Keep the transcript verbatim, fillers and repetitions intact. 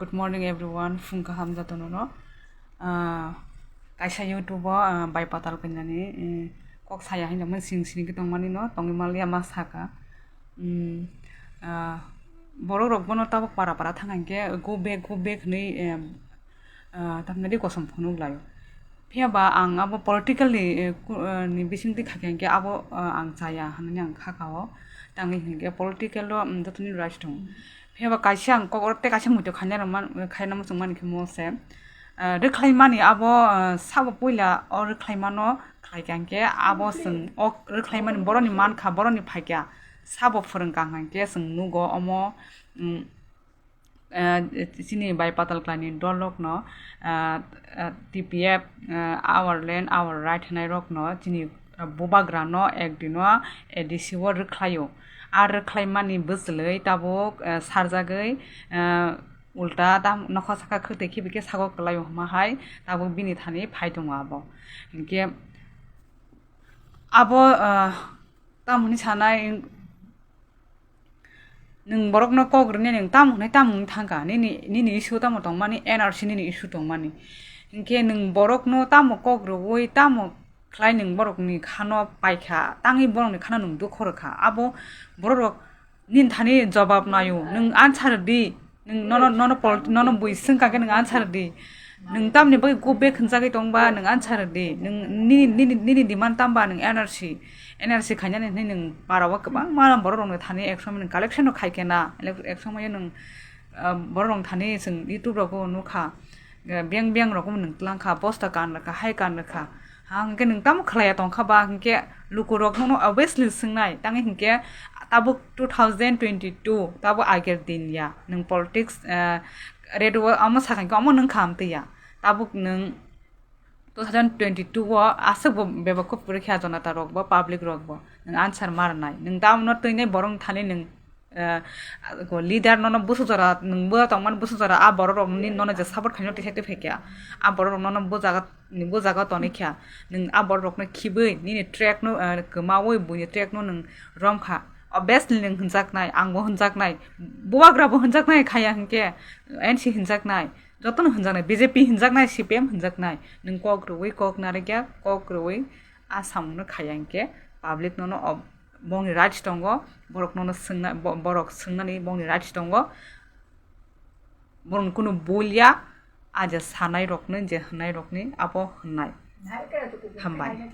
Good morning everyone, phung kaham jotono no. Ah, kaisa YouTube o, ah, bai patal kanya ni, eh, kok saya hinwi mani sing sini ke tong mani no, tongwi maliya ma saka. Hmm, ah, borok rok bono tabuk para para thang hingke go back, go back hinwi, eh, ah, tamni kosom phunuk laio. Phiya ba ang abo political ni, eh, ku-, eh, ni bising twi kha khe hingke abo, eh, ang chaya hinwi ang kha kha o. Tangwi hingke political o, mm, jotoni rights tongo. Phiya ba kaisa ang kok oro tei kaisa muitu khaina rwman, khaina muchung mani khe mo se. Eh, rwkhlai mani abo, eh, sabo puila o rwkhlai mano khlai kha hingke abo chwng o rwkhlai mani boroni man kha, boroni phai kha. Sabo phwrwng kha hingke chwng nugo omo, mm, eh, chini bai patal khlaini dol rokno, eh, eh, T P F, eh, our land, our right hinai rokno chini, eh, bubagra no ekdino A D C o rwkhlaio. A rwkhlai mani bwchwlwi tabuk, eh, sarjagwi, eh, ulta tam nokha saka khwtwi khibi khe sago kwlaio hwnma hai tabuk bini thani phai tongo abo. Hinkhe abo, eh, tamoni sanai Nwng borokno kok rwni nwng tamo hwnwi tamo wngwi thangkha? Nini, nini issue tamo tongmani, N R C nini issue tongmani. Hinkhe nwng borokno tamo kok rwui tamo khlai nwng borokni khano paikha, tangwi borokni khano nwng dukho rwkha. Abo borok rok nini thani jobab naio, nwng answer di, nwng nono, nono pol-, nono bui swngkha khe nwng answer di. Nwng tamni bagwi go back hwnjagwi tongba nwng answer di. Nwng nini, nini, nini demand tamba nwng N R C, N R C khainani hwnwi nwng para o kwbangma borok rokno thani ek somoi nwng collection rok khai khe na, ek somoi nwng, ah, borok rokno thani chwng YouTube rogo nukha, ah, biyang biyang rogo nwng twlang kha, bosta kan rwkha, hai kan rwkha. Ha hwnkhe nwng tamo khlaiya tongkha ba hwnkhe lukurok nono obviously swngnai, tangwi hwnkhe tabuk two thousand twenty-two, tabuk ager din ya, nwng politics, ah, radio o omo sakha hwnkhe omo nwng kha amtwi ya. Tabuk nwng two thousand twenty-two o aswk bo bebak khe puri khe Janata rok bo, public rok bo nwng answer ma rwnai. Nwng tamo no twinai borok thani nwng, eh, leader nono busu jora, nwng bo tongmani busu jora, a borok rok ni nono je support khaino tisa twi phaikha, a borok rok nono bo jaga, bo jaga toni kha, nwng a borok rok no khibwi nini track no, eh, kwmawi buini track no nwng romkha. Obviously nwng hwnjaknai, ang bo hwnjaknai, bubagra bo hwnjaknai khaya hwnkhe, N C hwnjaknai. Jotono hwnjaknai, B J P hwnjaknai, C P M hwnjaknai, nwng kok rwui kok narikya, kok rwui a samungno khaya hinkhe public nono ob-, bongni rights tongo, borok nono swngna, bo-, borok swngnani bongni rights tongo, borokni kunu bul ya, a je sanai rokni, je hwnai rokni abo hwnai. Hambai.